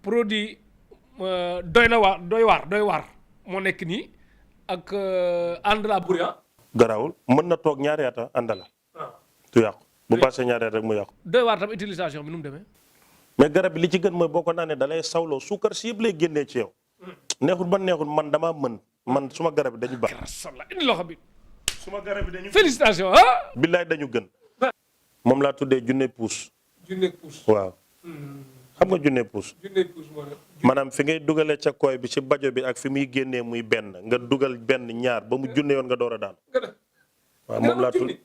produit doy waar moo nekk nii ak ànd la buri garawul mën na toog ñaari at àndala du yàqu bu passé ñaari at rek mu yàqu. doy waar tam utilisation bi nu mu demee. mais garab bi li ci gën mooy boo ko naanee da lay sawloo suukar si yëpp lay génnee ci yow. neexul ba neexul man damaa mën man suma garab bi dañu baax. indi loxo bi. suma garab bi dañu. félicitation ah. billaay dañu gën. moom laa tuddee junne puus. waaw. xam nga junne puus. maanaam fi ngay dugalee ca kooy bi ci bajo bi ak fi muy génnee muy benn nga dugal benn ñaar ba mu junne yoon nga door a daan. waaw moom laa tudd.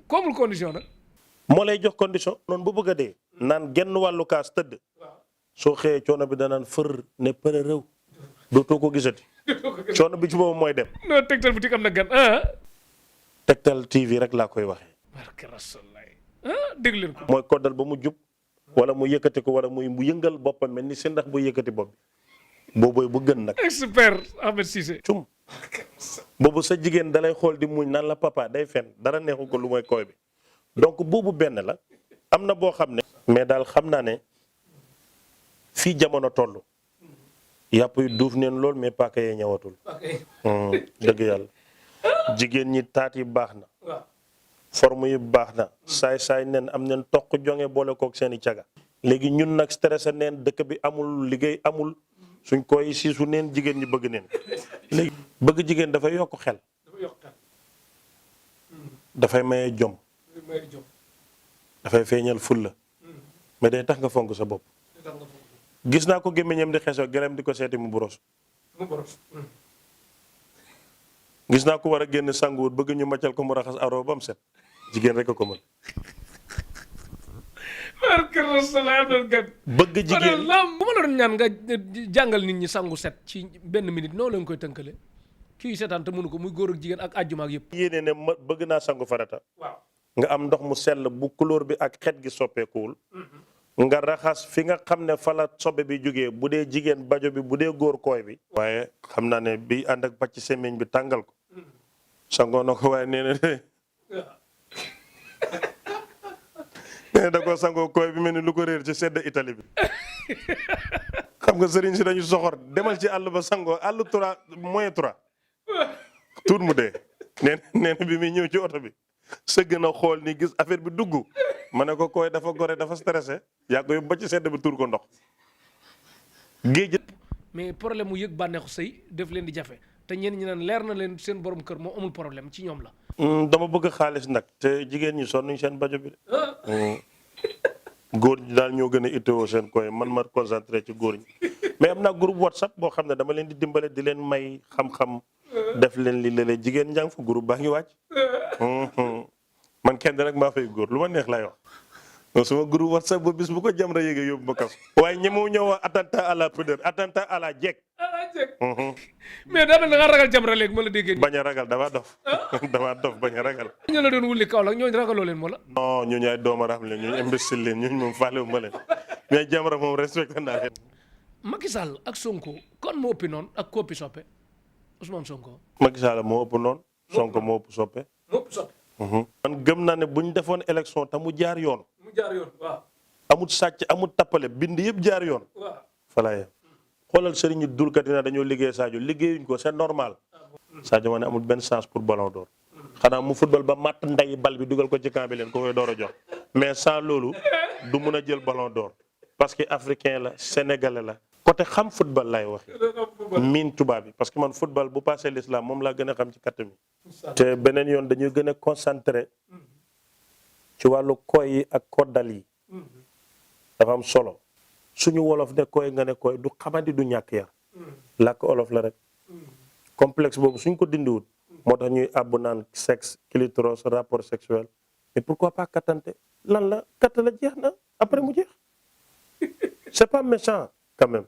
comme condition nag. moo lay jox condition. noonu bu bëgg a dee. naan genn wàllu kaas tëdd. soo xëyee coono bi danaan fër ne përë rëw. dootoo ko gisati. coono bi ci boobu mooy dem. non Tektal boutique am na gan Tektal TV rek laa koy waxee. barke Rasulaay dégg leen ko. mooy koddal ba mu jub. wala mu yëkkati ko wala mu yëngal boppam mel ni si ndax bu yëkkati bopp bi. boobooy bu gën nag. expert Ahmed Cissé. cum boobu sa jigéen dalay xool di muñ naan la papa day fen dara neexu ko lu mooy kooy bi donc boobu benn la am na boo xam ne. mais daal xam naa ne fii jamono toll yàpp yu duuf neen lool mais paaka yee ñëwatul. dëgg yàlla jigéen ñi taat yi baax na. forme yi baax na saay neen am neen toq jonge boole kook seeni caga. léegi ñun nag stressé neen dëkk bi amul liggéey amul suñ koy siisu neen jigéen ñi bëgg neen léegi bëgg jigéen dafay yokk xel. dafay maye jom. dafay feeñal fulla mais day tax nga fonk sa bopp. gis naa ko gémmiñam di xeesoo gërëm di ko seeti mu boros. gis naa ko war a génn sanguwut bëgg ñu maccal ko mu raxas aroo ba mu set jigéen rek a ko mën. bëgg jigéen bu ma la doon ñaan nga jàngal nit ñi sangu set ci benn minute noonu lañ koy tënkale kii seetaan te mënu ko muy góor ak jigéen ak àjjuma ak yëpp. yéene ne ma bëgg naa sangu farata. nga am ndox mu sell bu couleur bi ak xet gi soppeekuwul. nga raxas fi nga xam ne fa la sobe bi jógee bu dee jigéen bajo bi bu dee góor kooy bi. waaye xam naa ne bi ànd ak pàcc semeñ bi tàngal ko. sangoo na ko waaye nee na nee na da koo sangoo kooy bi mel ni lu ko réer ci sedd Italie bi. xam nga sëriñ si dañu soxor demal ci àll ba sangoo àll 3 -3 tuut mu dee. nee na bi muy ñëw ci oto bi. sëgg na xool ni gis affaire bi dugg ma ne ko koy dafa gore dafa stressé yaa ko yóbbu ba ci sedd bi tuur ko ndox géej. mais problème mu yëg bànneexu sëy def leen di jafe te ñenn ñi naan leer na leen seen borom kër moo amul problème ci ñoom la. dama bëgg xaalis nag te jigéen ñi sonn nañ seen bajo bi de. góor ñi daal ñoo gën a itteewoo seen koy man ma concentré ci góor ñi mais am naa groupe WhatsApp boo xam ne dama leen di dimbale di leen may xam-xam. def leen li léeg-léeg jigéen njàng fa groupe baa ngi wàcc. man kenn rek maa fay góor lu ma neex lay wax suma groupe WhatsApp ba bis bu ko Jamra yéegee yóbbu ma kaso. waaye ñemewu ñëw wax attentat à la pudeur attentat à la jekk. mais daa mel ne nga ragal Jamra léegi ma la déggee. bañ a ragal damaa dof. damaa dof bañ a ragal. ñu la doon wulli Kaolack ñooñu ragaloo leen moo la. non ñooñu ay doomaram leen ñooñu imbécile leen ñooñu moom faalewu ma leen mais Jamra moom respecté naa leen. Macky Sall ak Sonko kon moo ëppi noonu ak ko ëppi soppe Ousmane Sonko. Macky Sall moo ëpp noonu. Sonko moo ëpp soppe. man gëm naa ne bu ñu defoon élection te mu jaar yoon. waaw. amut sàcc amut tappale bind yëpp jaar yoon. waaw. falaye xoolal sëriñ ñi dulkat yi dañoo liggéey Sadio liggéeyuñ ko c'est normal. Sadio ma ne amul benn chance pour ballon d'or. xanaa mu football ba matt nday bal bi dugal ko ci camp bi leen ko koy door a jox mais sans loolu du mun a jël ballon d'or parce que africain la sénégalais la. côté xam football lay wax miin tubaab bi parce que man football bu passé l'islam moom laa gën a xam ci katt mi te beneen yoon dañuy gën a concentré ci wàllu koy yi ak koddal yi dafa am solo suñu wolof ne koy nga ne koy du xamadi du ñàkk yar làkk olof la rek complexe boobu suñ ko dindiwut moo tax ñuy àbb naan sexe clitoris rapport sexuel mais pourquoi pas kattante lan la katt la jeex na après mu jeex c'est pas méchant quand même